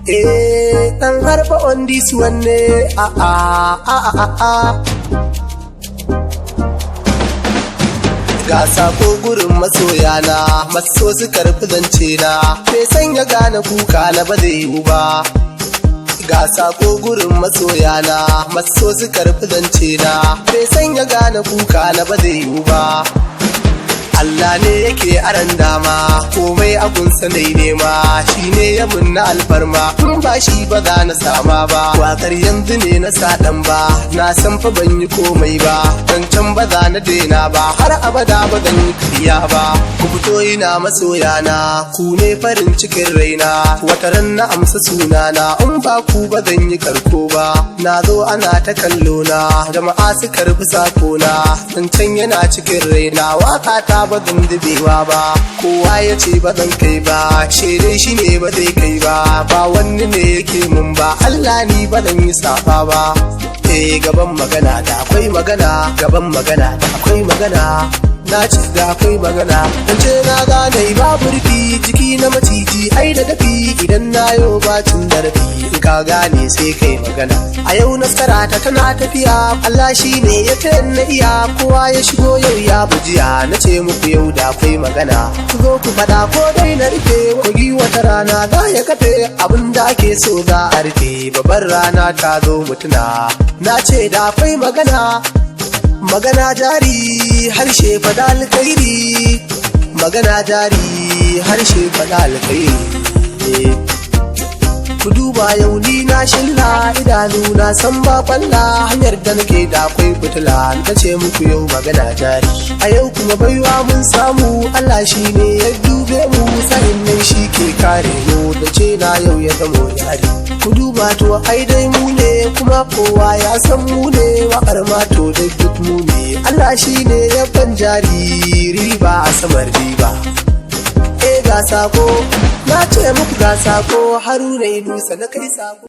Eh, dan harba on this one ne, a a a a a. Ga sako gurin masoyana, maso su karfi zance na, bai san ya gane kuka na ba zai yiwu ba. Ga sako gurin masoyana, maso su karfi zance na, bai san ya gane kuka na ba zai yiwu ba. Allah ne yake aran dama, komai agunsa nai nema, shi ne ya munna alfarma, in ba shi ba za na sama ba. Wakar yanzu ne na saɗan ba, na san fa ban yi komai ba, dan can ba za na daina ba, har abada ba zan yi kariya ba. Ku fito ina masoyana, ku ne farin cikin raina, wataran na amsa sunana, in ba ku ba zan yi karko ba. Na zo ana ta kallo na, jama'a su karbi sakona, zancen yana cikin raina, waka ta ba zan zubewa ba. Kowa ya ce ba zan kai ba, shaidai shi ne ba zai kai ba, ba wani ne yake mun ba, Allah ni ba zan yi saba ba. Eh, gaban magana da akwai magana, gaban magana da akwai magana, na ce da akwai magana. Dan ce na gane babu rufi, jiki na maciji ai da dafi, idan na yo bacin darfi, in ka gane sai kai magana. A yau nasara ta tana tafiya, Allah shi ne ya tayar na iya, kowa ya shigo yau ya bujiya. Na ce muku yau da akwai magana, ku zo ku faɗa ko dai na rufe. Kogi wata rana za ya kafe, abin da ake so za a rufe, babbar rana ta zo mutuna. Na ce da akwai magana. Magana jari, harshe fada alkhairi. Magana jari, harshe fada alkhairi. Ku duba yau ni na shilla, idanu na san ba kwalla, hanyar da nake da akwai fitila. Na ce muku yau magana jari. A yau kuma baiwa mun samu, Allah shi ne ya dube mu, sa'in nan shi ke kare mu, da ce na yau ya zamo yari. Ku duba to ai dai mu ne, kuma kowa ya san mu ne, waƙar ma to dai duk mu ne. Allah shi ne ya ban jari, riba a samar riba. Eh, ga sako, na ce muku ga sako, Haruna Inusa na kai sako.